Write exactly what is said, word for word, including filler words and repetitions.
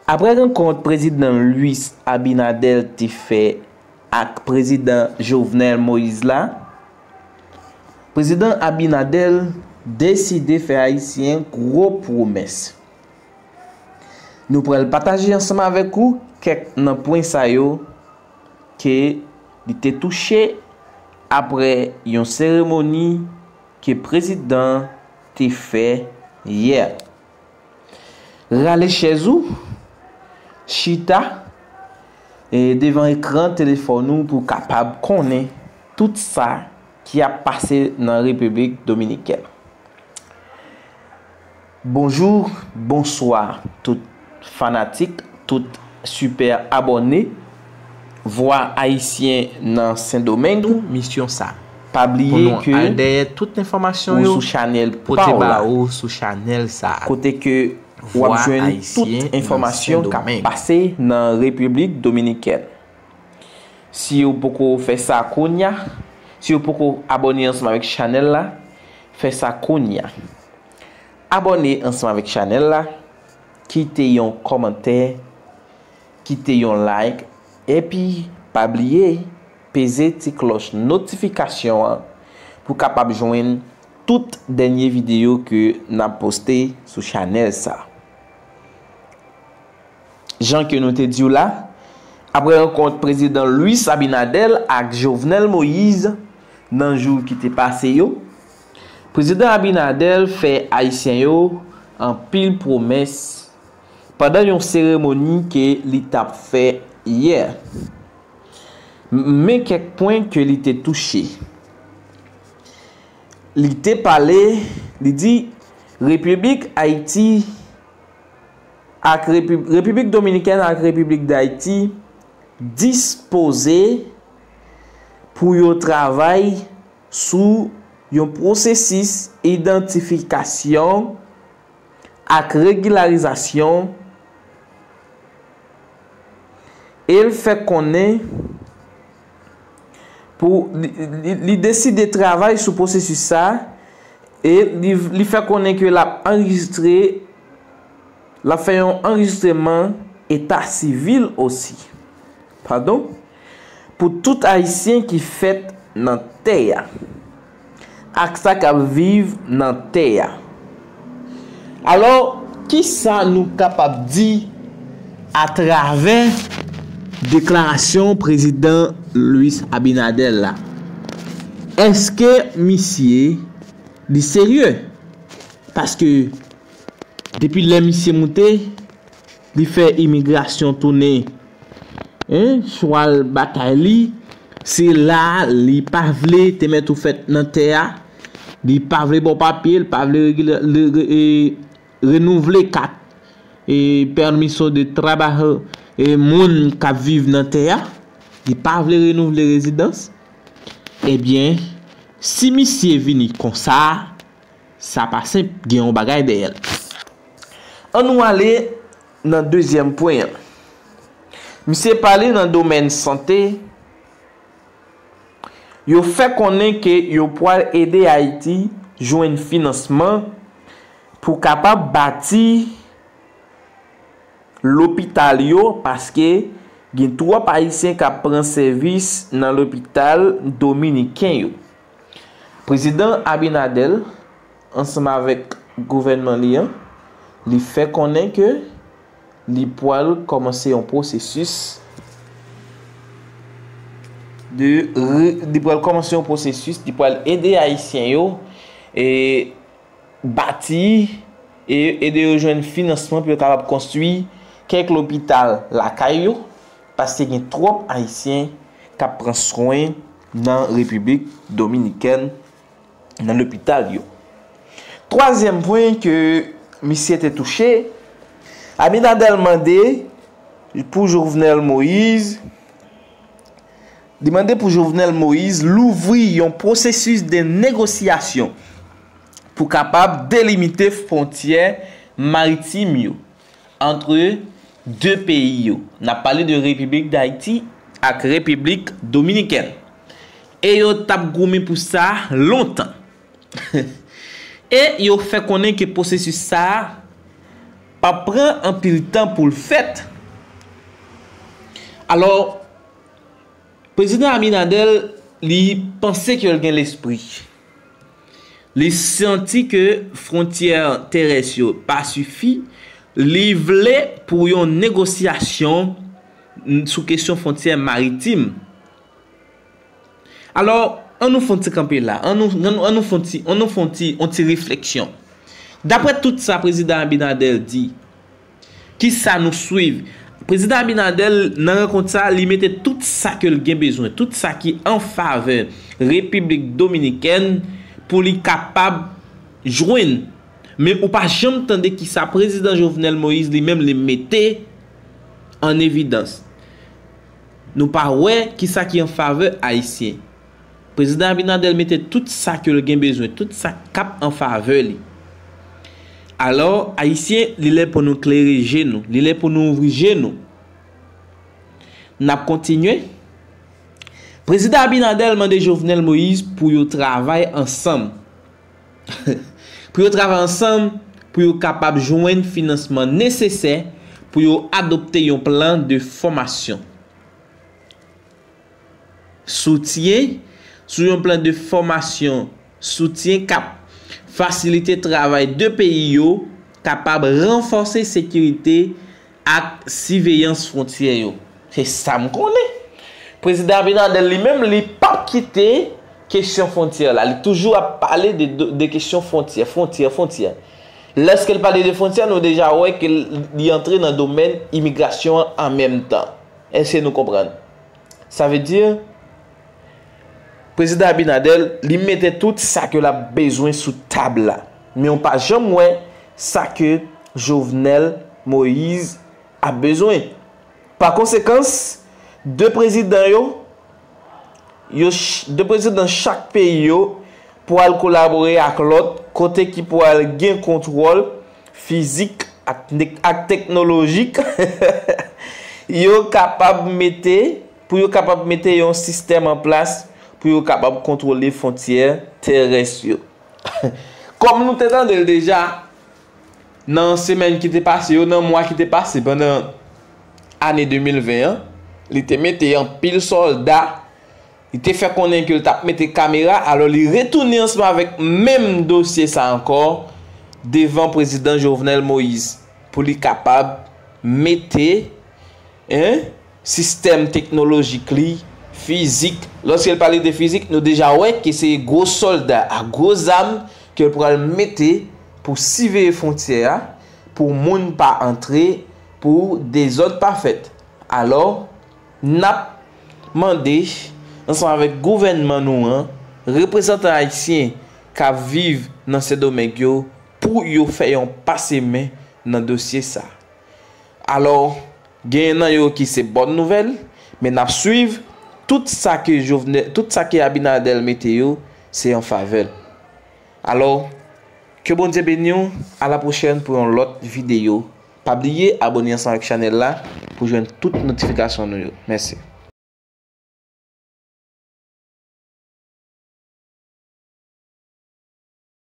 Apre rankont Prezidan Luis Abinader te fè ak Prezidan Jovenel Moïse la, Prezidan Abinader deside fè Ayisyen gwo pwomès. Nou pral pataje ansanm avèk ou kèk nan pwen sa yo ke li te touche apre yon seremoni ke prezidan te fè yè. Rale chèz ou, chita e devan ekran telefòn ou pou w kapab konnen tout sa ki ap pase nan Repiblik Dominikèn. Bonjou, bonswa tout fanatik, tout sipè abòne Vwa Ayisyen nan Sendomeng. Misyon sa. Pa bliye ke al dèyè tout enfòmasyon yo sou chanèl pa w la, sou chanèl sa, kote ke w ap jwenn tout enfòmasyon k ap pase nan Repiblik Dominikèn. Si w poko fè sa kounye a, si w poko abòne ansanm avèk chanèl la, fè sa kounye a. Abòne ansanm avèk chanèl la, kite yon kòmantè, kite yon like, epi pa bliye peze ti klòch notifikasyon an pou w kapab jwenn tout dènye videyo ke n ap poste sou chanèl sa. Jan ke nou te di w la, apre rankont Prezidan Luis Abinader ak Jovenel Moïse nan jou ki te pase yo, Prezidan Abinader fè Ayisyen yo anpil pwomès pandan yon seremoni ke li t ap fè yè. Men kèk pwen ke li te touche. Li te pale, li di, Repiblik Ayiti ak Repi-, Repiblik Dominikèn ak Repiblik Dayiti dispoze pou yo travay sou yon pwosesis idantifikasyon ak regilarizasyon, e l fè konnen pou li, li, li deside travay sou pwosesis sa, e li, li fè konnen ke l ap anrejistre, l ap fè yon anrejistreman eta sivil osi. Padon? Pou tout Ayisyen ki fèt nan tè a ak sa k ap viv nan tè a. Alò, kisa nou kapab di atravè deklarasyon Prezidan Luis Abinader la? Èske misye li serye? Paske depi lè misye moute, li fè imigrasyon tounen, en, chwal batay li. Se la li pa vle te mèt ou fèt nan tè a. Li pa vle ba w papye, li pa vle regila-, le-, re-, e, renouvle kat e, permiso de trabajo, e, moun k ap viv nan tè a. Li pa vle renouvle rezidans. Ebyen, si misye vini konsa, sa pa senp, gen yon bagay dèyè l. Ann nou ale nan dezyèm pwen an. Misye pale nan domèn sante, yo fè konnen ke yo pral ede Ayiti jwenn finansman pou kapab bati lopital yo, paske gen twòp Ayisyen k ap pran sèvis nan lopital dominiken yo. Prezidan Abinader, ansanm avèk gouvènman li an, li fè konnen ke li pral kòmanse yon pwosesis de re-, li pral kòmanse yon pwosesis, li pral ede Ayisyen yo, e, bati e ede yo jwenn finansman pou yo kapab konstwi kèk lopital lakay yo, paske gen twòp Ayisyen k ap pran swen nan Repiblik Dominikèn, nan lopital yo. Twazyèm pwen ke misye te touche, Abinader mande pou Jovenel Moïse, li mande pou Jovenel Moïse louvri yon pwosesis de negosyasyon pou kapab delimite fwontyè maritim yo antre de peyi yo. N ap pale de Repiblik Dayiti ak Repiblik Dominikèn. E yo t ap goumen pou sa lontan. E yo fè konnen ke pwosesis sa a, ap pran anpil tan pou l fèt. Alò, Prezidan Abinader, li panse ke l gen lespri. Li santi ke fwontyè terès yo pa sifi. Li vle pou yon negosyasyon sou kesyon fwontyè maritim. Alò, an nou fè yon ti kanpe la. An nou, an nou, an nou fè yon ti, an nou fè yon ti, yon ti refleksyon. Daprè tout sa Prezidan Abinader di, kisa nou swiv? Prezidan Abinader, nan rankont sa, li mete tout sa ke l gen bezwen, tout sa ki an favè Repiblik Dominikèn pou li kapab jwenn. Men ou pa janm tande kisa Prezidan Jovenel Moïse li menm li mete an evidans. Nou pa wè kisa ki an favè Ayisyen. Prezidan Abinader mete tout sa ke l gen bezwen, tout sa k ap an favè li. Alò, Ayisyen, li lè pou nou klere je nou, li lè pou nou ouvri je nou. N ap kontinye. Prezidan Abinader mande Jovenel Moïse pou yo travay ansanm. Pou yo travay ansanm, pou yo kapab jwenn finansman nesesè pou yo adopte yon plan de fòmasyon. Soutyen, sou yon plan de fòmasyon, soutyen k ap fasilite travay de peyi yo, kapab ranfòse sekirite ak siveyans fwontyè yo. Se sa m konnen. Prezidan Abinader li menm, li p ap kite kesyon fwontyè la. Li toujou ap pale de, de, de kesyon fwontyè, fwontyè, fwontyè. Lèske l pale de fwontyè, nou deja wè ke l, li antre nan domèn imigrasyon an an menm tan. Èske nou konprann? Sa vle di, Prezidan Abinader, li mete tout sa ke l ap bezwen sou tab la. Men w pa janm wè sa ke Jovenel Moïse ap bezwen. Pa konsekans, de prezidan yo, yo ch-, de prezidan chak peyi yo pral kolabore ak lòt, kote ki pral gen kontwòl fizik ak, ak teknolojik, yo kapab mete, pou yo kapab mete yon sistèm an plas pou yo kapab kontwole fwontyè terès yo. Kòm nou te tande l deja, nan semèn ki te pase yo, nan mwa ki te pase, pandan ane de mil ven an, li te mete anpil sòlda, li te fè konnen ke l t ap mete kamera, alò li retounen ansanm avèk menm dosye sa ankò devan prezidan Jovenel Moïse pou li kapab mete, en, sistèm teknolojik li, fizik. Lòske l pale de fizik, nou deja wè ke se gwo sòlda ak gwo zam ke l pral mete pou siveye fwontyè a, pou moun pa antre, pou dezòd pa fèt. Alò, n ap mande, ansanm avèk gouvènman nou an, reprezantan ayisyen k ap viv nan Sendomeng yo, pou yo fè yon pase men nan dosye sa. Alò, genyen nan yo ki se bòn nouvèl, men n ap swiv tout sa ke Jovenel, tout sa ke Abinader mete yo, se an favè l. Alò, ke Bondye beni w, a la pwochèn pou yon lòt videyo. Pa bliye abòne ansanm ak chanèl la pou jwenn tout notifikasyon nou yo. Mèsi.